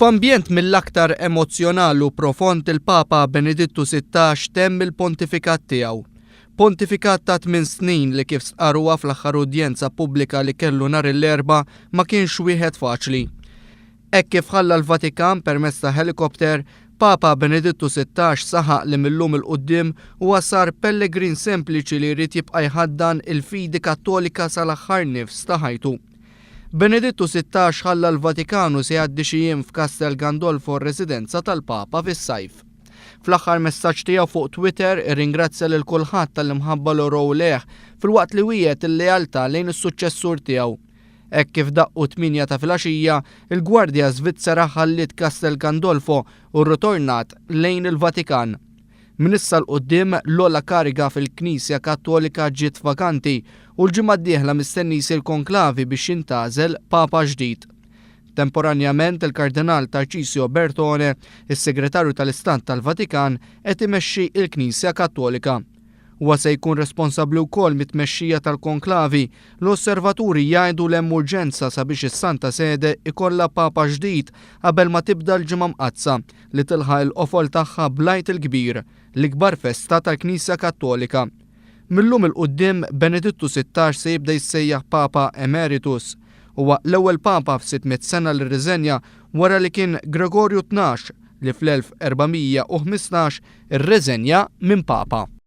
F'ambjent mill-aktar emozzjonal u profond il-Papa Benedittu 16 temm il-pontifikat tiegħu. Pontifikat ta' tminn snin li kif stqarr huwa fl-aħħar udjenza pubblika li kellu nhar l-Erbgħa ma kienx wieħed faċli. Hekk kif ħalla l-Vatikan permezz ta' helikopter, Papa Benedittu 16 saħaq li mil-lum 'il quddiem huwa sar pellegrin sempliċi li jrid jibqa' jħaddan il-fidi Kattolika sal-aħħar nifs ta' ħajtu. Benedittu 16 ħalla l-Vatikan u se jgħaddi xi jiem f'Castel Gandolfo r-residenza tal-Papa fis-sajf. Fl-aħħar messaġġ tiegħu fuq Twitter irringrazzja lil kulħadd tal-imħabba li wrew lejh filwaqt li wiegħed il-lealtà lejn is-suċċessur tiegħu. Hekk kif daqqu t-tmienja ta' filgħaxija, il-Gwardja Svizzera ħalliet Castel Gandolfo u rritornat lejn il-Vatikan. Minn issa 'l quddiem, l-ogħla kariga fil-Knisja Kattolika ġiet vakanti u l-ġimgħa d-dieħla mistenni jsir konklavi biex jintgħażel Papa ġdid. Temporanjament, il-Kardinal Tarcisio Bertone, is-Segretarju tal-Istat tal-Vatikan, qed imexxi l-Knisja Kattolika. Huwa se jkun responsabbli wkoll mit-tmexxija tal-konklavi. L-osservaturi jgħidu li hemm urġenza sabiex is-Santa Sede ikollha Papa ġdid qabel ma tibda l-Ġimgħa Mqaddsa, li tilħaq il-qofol tagħha bl-Għid il-Kbir, l-ikbar festa tal-Knisja Kattolika. Mil-lum 'il quddiem, Benedittu 16 se jibda jissejjaħ Papa Emeritus. Huwa l-ewwel Papa f'600 sena li rriżenja wara li kien Gregorju 12 li fl-1415 irreżenja minn Papa.